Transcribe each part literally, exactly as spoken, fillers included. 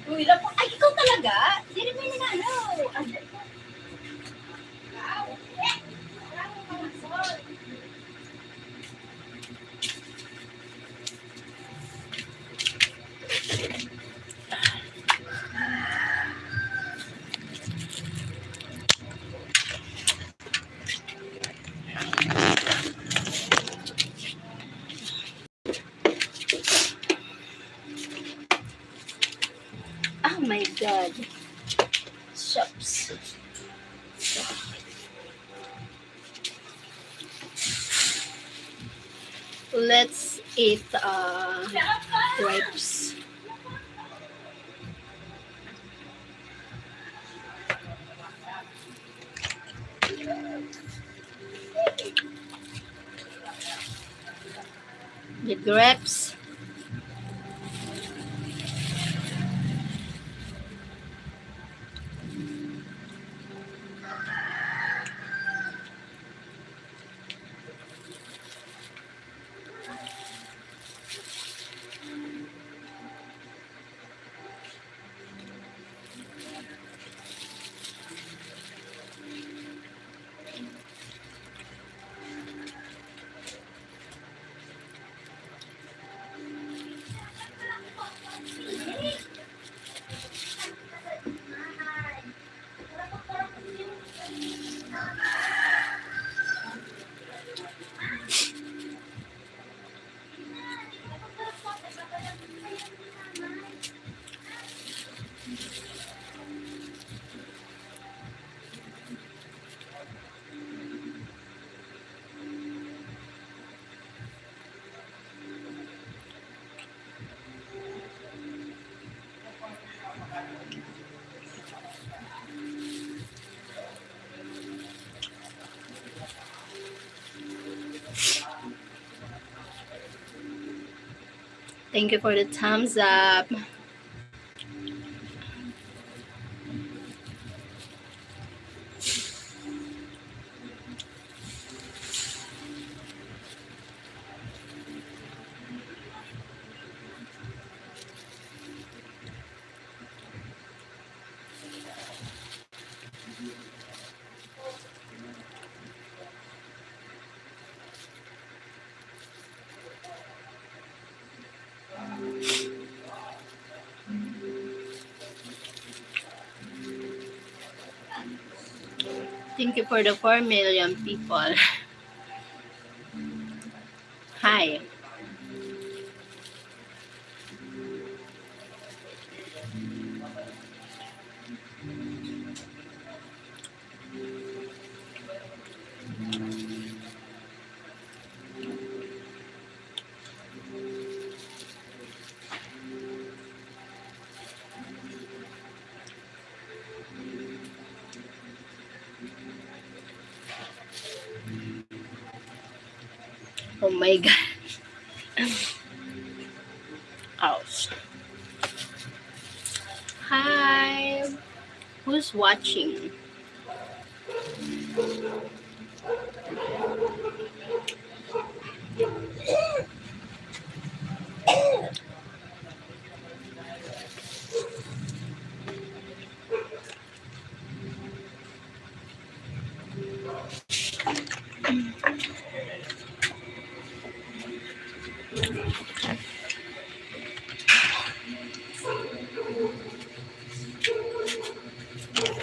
Uy, lapak. Ay, ikaw talaga? Diri mo na, ano? Ano? Oh my God. Shucks. Let's eat uh, grapes. The grapes. Thank you for the thumbs up. Thank you for the four million people. Hi. Oh my God. Ouch. Hi. Who's watching?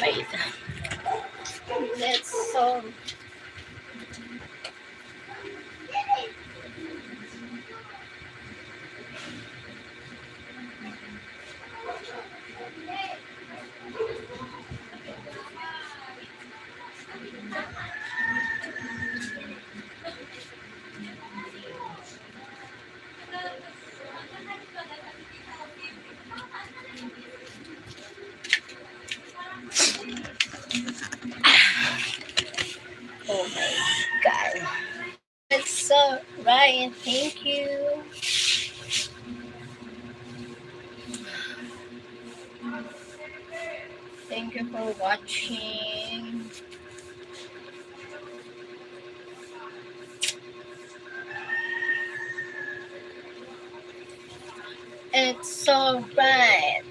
Wait. Let's, um, Oh my God. That's so right. Thank you. Thank you for watching. It's So, right.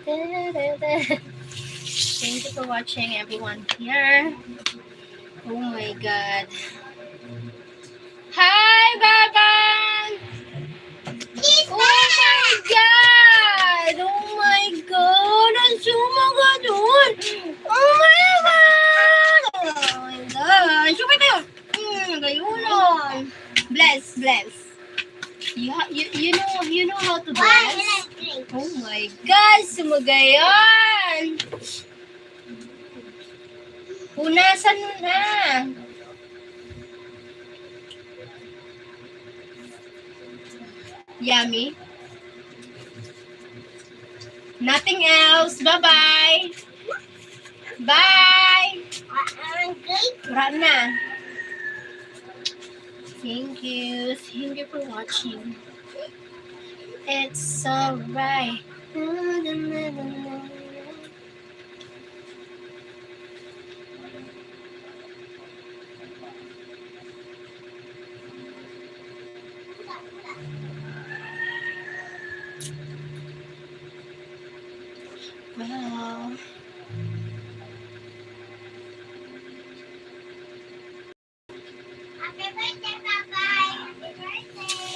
Thank you for watching, everyone here. Oh my God. Hi, Babang! Oh my God! Oh my God! Ang suma ka doon! Oh my God! Oh my God! Sumay kayo! Mm, gayunon! Bless, bless. You, ha- you, you know, you know how to bless? Oh my God! Sumagayan! Punasan mo na. Yummy. Nothing else. Bye-bye. Bye. Wala na. Thank you. Thank you for watching. It's alright. Well.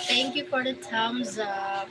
Thank you for the thumbs up.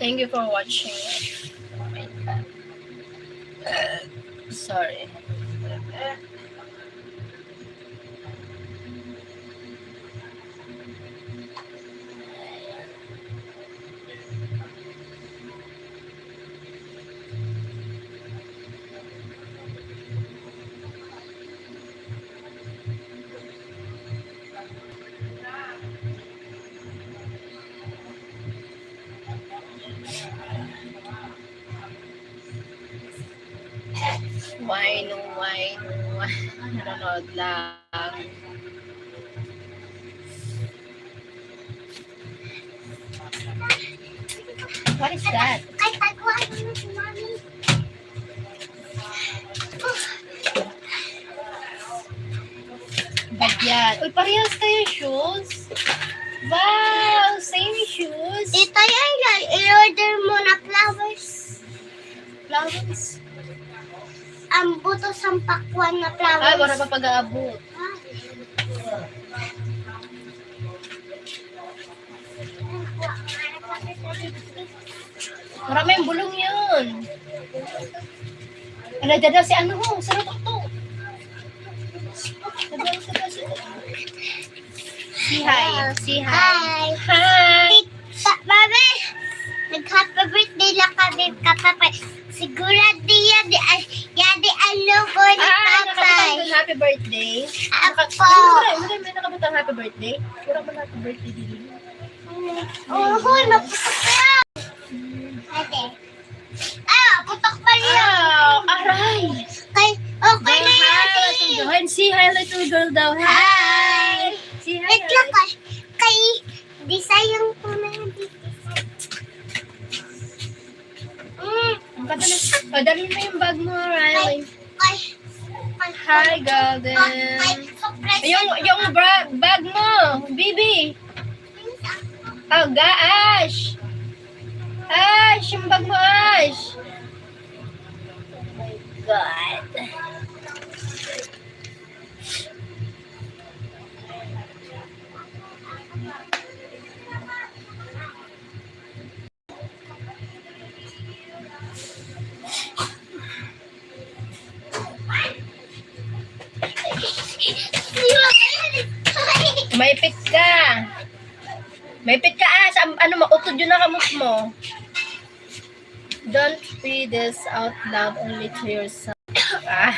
Thank you for watching. Sorry. Wine, wine, wine. Nanonood lang. What is that? Ay, taguan mo na si Mami. Bagyan. Uy, parehas kayo shoes. Wow, same shoes. Ito yan, yan. I-order mo na flowers. Flowers. Ang buto sa pakwan na flowers. Ay, wala pa pag-aabot. Maraming bulong yun. Ala, dada si ano ho, sa lutok to. Dada, dada, si Say hi. Say hi. Hi. Hi. Pa, Mami, nag-happy birthday lang kami kapapay. Sigurado yan, di, ay, yan, di ang logo ni Ah, Papay. Nakabutang happy birthday? Apo. Wala, wala, may nakabutang happy birthday? Wala man happy birthday din. Oho, naputok na. Ate. Ah, putok pa rin. Ah, aray. Kay, okay na yan, hi, eh. Little girl. Say hi, little girl daw. Hi. Hi. Say hi, Wait lang, hi. Kay, kay, di sayang ko na yan. Mm. Padali, padali mo yung bag mo, Riley. Kay, kay, Hi, Golden. Kay, surprise. Yung, yung bra-, bag mo, baby. Oh, ga-, Ash! Ash! Yung bag mo, Ash! Oh my God. Maipit ka. Maipit ka, ah, sa, ano mo, utod yun na kamot mo. Don't be this out love only to yourself. Ah.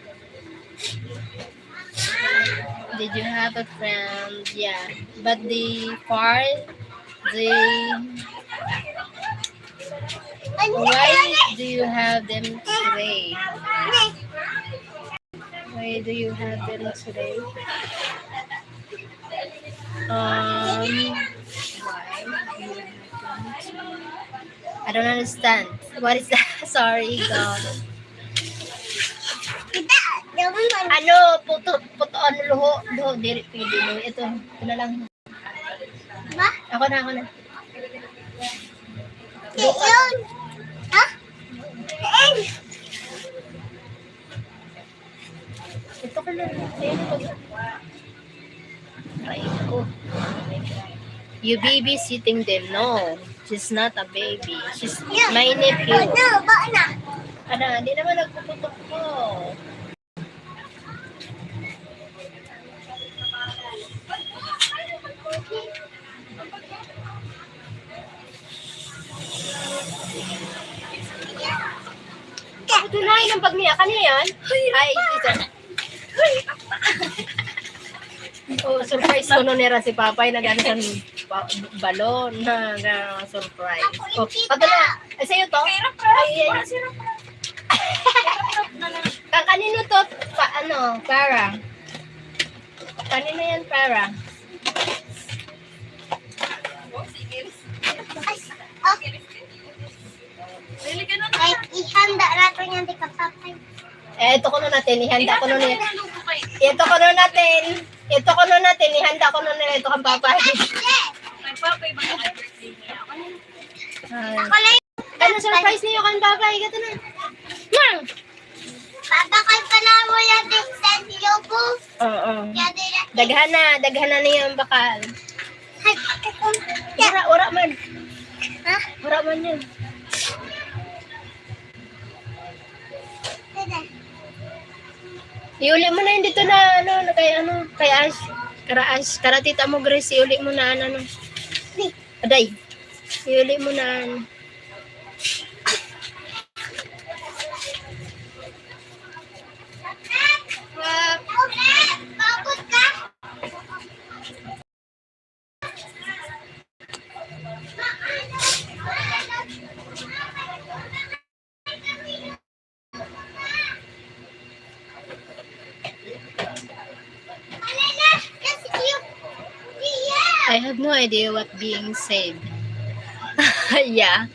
Did you have a friend? Yeah. But the far, the why do you have them today? Why do you have them today? Um, why do you have them today? I don't understand. What is that? Sorry, God. Ano, puto, puto, ano, luho, luho, diri, pwede, luho. Ito, ito na lang. Ba? Ako na, ako na. Di yun. Ha? Saan? Ito ka na. Ayun, ito. Ay, ko. You babysitting them? No, she's not a baby. She's my nephew. No, ba na? Ano, hindi naman nagpuputok ko. Ito na, yung bag niya. Kanya yan? Ay, ito na. Oh, surprise ko no nira si Papay, nag-ano sa ba-, balon, na, na surprise. Oh, pato na. Ay, sa'yo to? Ay, ay. Ka-, kanino to? Pa, ano, Para? Kanino yan, Para? Ay, ihanda natin yan, di ka, Papay. Eh, ito kuno natin, ihanda kuno ni, ito kuno natin, ito kuno natin, ihanda kuno nila ito kang Papay. Nagpapay ba ang birthday niya? Ay. Ako lang. Ano surprise niyo kang Papay? Ito na. Nang! Papakay pala mo yan, Vincent, yung po. Oo. Yan, yan. Daghan na, daghan na niya ang bakal. Ay, Wala, wala man. Ha? Wala man yun. Dada. Iuli mo na yun dito na, ano, na kay, ano, kay Ash. Kara Ash, kara tita mo, Grace, iuli mo na, ano, ano. Di. Aday. Iuli mo na, ano. Bakit ka? I have no idea what being said. Yeah.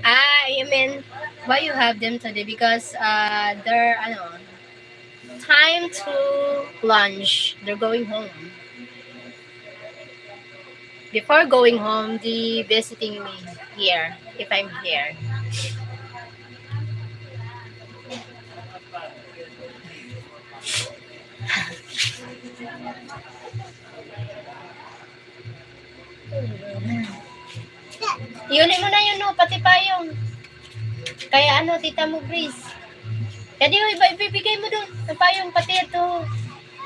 Ah, you mean, why you have them today? Because, uh, they're, ano, time to lunch. They're going home. Before going home, they visiting me here, if I'm here. Iuli mo na yun, no? Pati payong. Kaya ano, tita mo, Grace? Kaya di, iba, ibibigay mo doon. Ang payong, pati ito.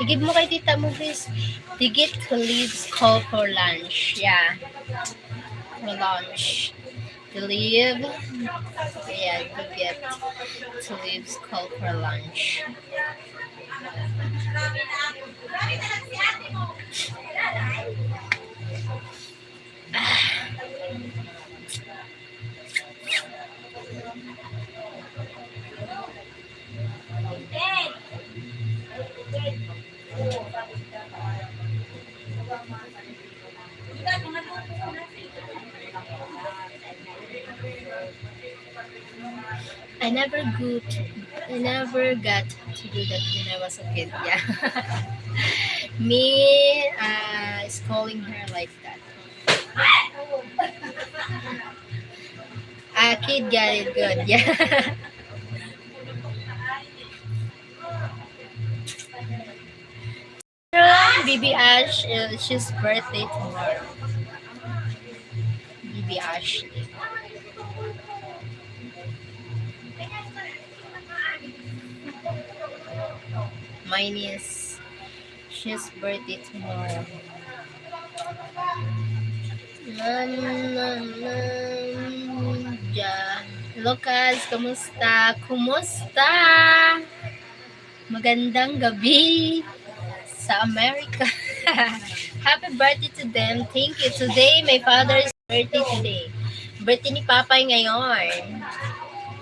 Igib mo kay tita mo, Grace. They get to leaves call for lunch. Yeah. For lunch. They leave. Yeah, they get to leaves call for lunch. I never go to, I never got to do that when I was a kid. Yeah. Me, uh, scolding her like that. A kid got it good. Yeah. Baby Ash, uh, she's birthday tomorrow. Baby Ash. My niece, she's birthday tomorrow. Nan, nan, nan, ja. Lucas, kumusta? Kumusta? Magandang gabi sa Amerika. Happy birthday to them. Thank you. Today, my father's birthday today. Birthday ni Papay ngayon.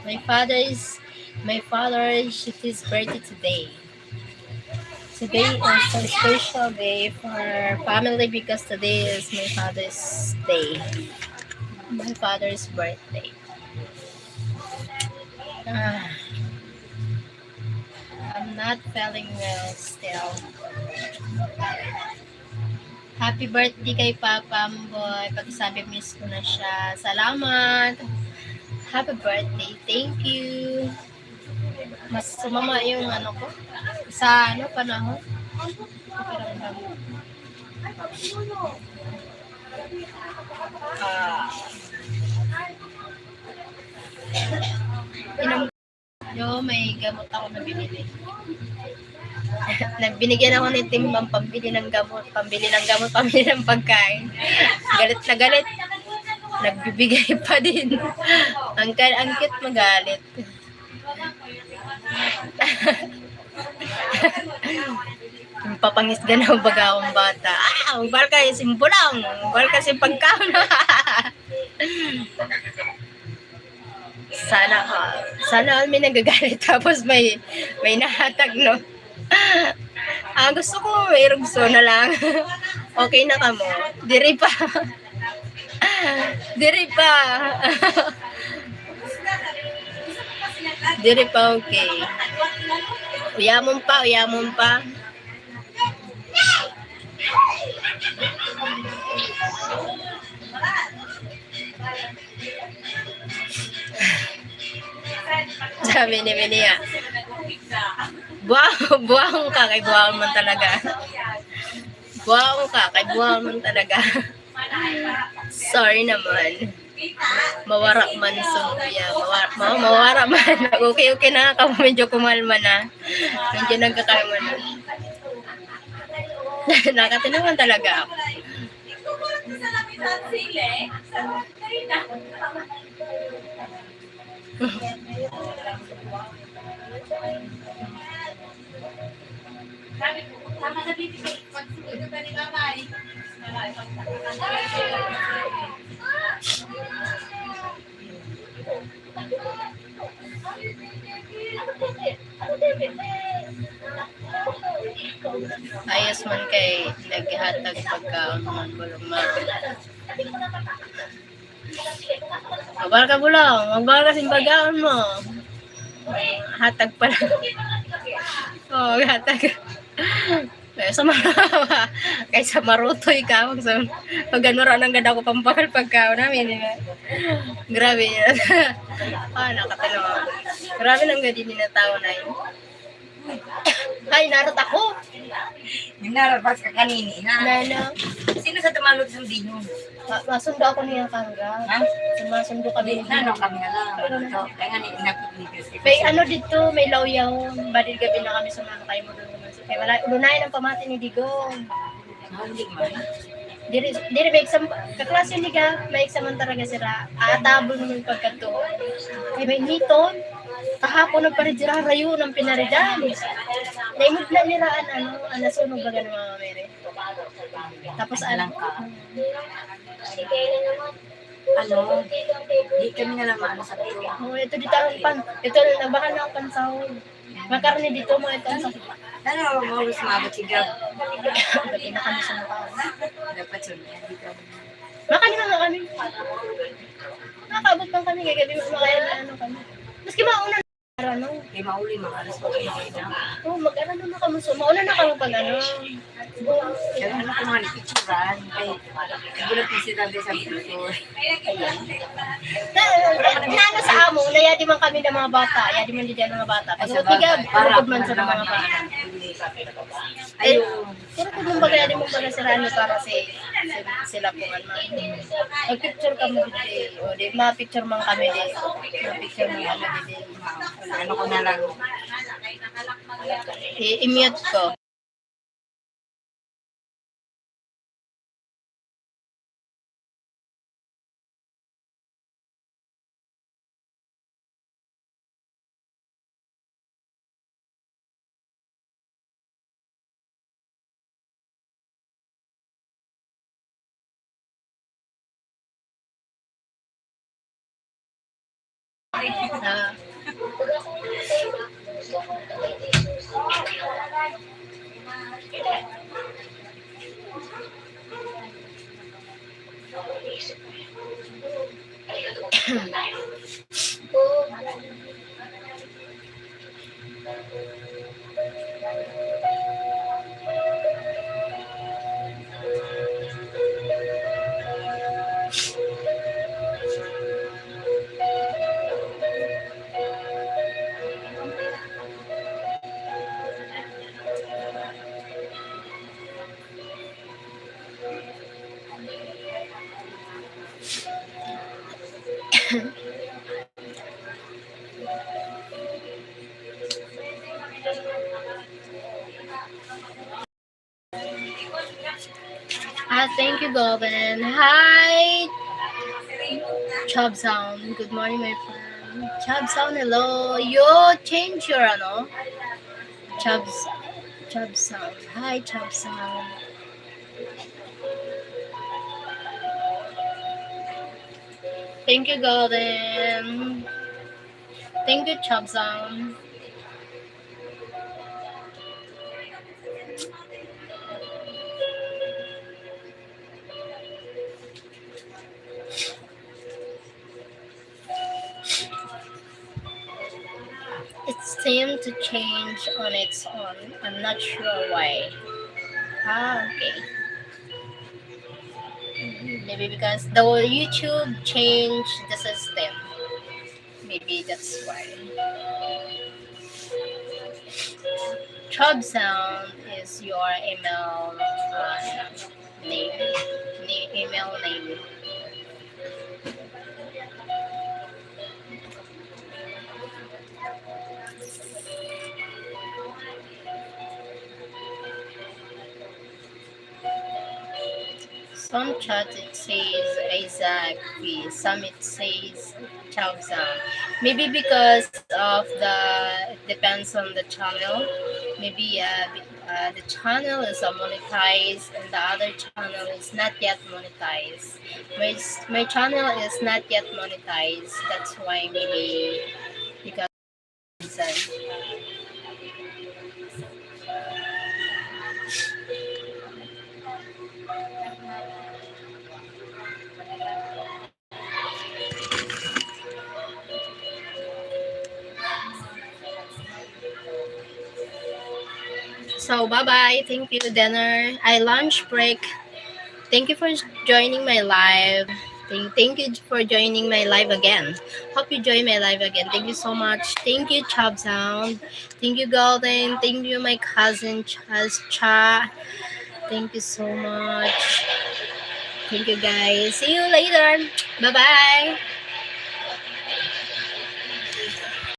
My father's, my father, his birthday today. Today is a special day for family because today is my father's day. My father's birthday. Ah. I'm not feeling well still. Happy birthday kay Papa Amboy. Pakisabi, miss ko na siya. Salamat. Happy birthday. Thank you. Mas sumama yung ano ko. Sa ano, panahon. Pakiramdam. Ah. Inom. Yo, may gamot ako na binili. Nagbinigyan ako ni Timbang pambili ng gamot, pambili ng gamot, pambili ng pagkain. Galit na galit. Nagbibigay pa din. Ang ka-, ang cute magalit. Papangisga na baga akong bata. Ah, umbal kayo simbulang. Umbal kasi pagkaon. Sana all. Sana all may nagagalit tapos may, may nahatag, no? Ah, gusto ko may rugso na lang. Okay na kamo. Diri pa. Diri pa. Diri pa, okay. Uyamon pa, uyamon pa. Sabi ni Minia, "Buang, buang ka, kay buang man talaga. Buang ka, kay buang man talaga." Sorry naman. Mawara man, Sophia. Mawara, ma-, mawara man. Okay, okay na ako. Medyo kumalma na. Medyo nagkakalma na. Nakatinawan talaga ako. Ayos man kay naghatag pagkaon man, bulong man. Magbal ka, bulong. Magbal ka, simbagaon mo. Hatag pala. Oo, hatag. Kaya sa mga, kaysa marutoy ka, mag-, pag ano ra nang ganda ko, pampakal pagkaon namin, di ba? Grabe yan. Ah, nakatalo. Grabe nang gadi ni na tao na yun. Ay, narot ako. Yung narabas ka kanini, ha? Nano? Sino sa tumalot sa dihon? Ma-, masundo ako niya, Kangga. Ha? Masundo kami. Nano kami na lang. Ito, kaya nga ni, inapit ni Chris. May ano dito, may lawyaw. Badil gabi na kami sumama kayo mo doon naman. Kaya wala, ulo na yun ang pamati ni Digong. Ah, hindi man. Diri, diri may exam, kaklase ni Ga, may exam man talaga sira. Atabon mo yung pagkatuon. Kaya may niton, kahapon nagparid sira, rayo ng pinaridan. Naimod na nira an, ano, an nasunog baga ng mga mere. Tapos, ano, lang ka. Ano, di kami na lang maano sa tuyo. Oh, ito dito ang pan, ito, nabahan na ang pansaw. Makarni dito, mga ito. Ano, maubos maabot si Gab. Dati na kami sa mukha. Dapat yun, eh, di ka. Makanima nga kami. Nakakaabot lang kami, kaya gabi mga na ano kami. Maski mauna na, ano. Kaya mauli, mga alas kutse na. Oh, mag-ano na kami. So, mauna na kami pag ano. Kaya ano ko mga napicturan, kay gulat na sila sa picture. Na, na, na, ano sa amo, nayadi man kami ng mga bata, yadi man din ang mga bata. Ay, sa bagay. Pag-utigab, para man sa mga bata. Ayun. Pero kung kumbaga, yadi man pala sila, ano, para si, si, sila po, ano. Mag-picture kami dito, o di, ma-picture man kami dito. Ma-picture man kami dito. Ano ko na lang. I-, i-mute ko. Ah. Ah, thank you, Golden. Hi, Chub Sound. Good morning, my friend. Chub Sound, hello. Yo, change your, ano, Chubs. Chub Sound. Hi, Chub Sound. Thank you, Golden. Thank you, Chub Sound. It seemed to change on its own. I'm not sure why. Ah, okay. Maybe because the YouTube changed the system. Maybe that's why. Chub Sound is your email, uh, name, na-, email name. Some chat it says Isaac, some it says Chub Sound. Maybe because of the, it depends on the channel. Maybe, uh, be-, uh, the channel is, uh, monetized and the other channel is not yet monetized. My, my channel is not yet monetized. That's why maybe because So, bye-bye. Thank you, dinner. I lunch break. Thank you for joining my live. Thank, thank you for joining my live again. Hope you join my live again. Thank you so much. Thank you, Chub Sound. Thank you, Golden. Thank you, my cousin Chaz Cha. Thank you so much. Thank you, guys. See you later. Bye-bye.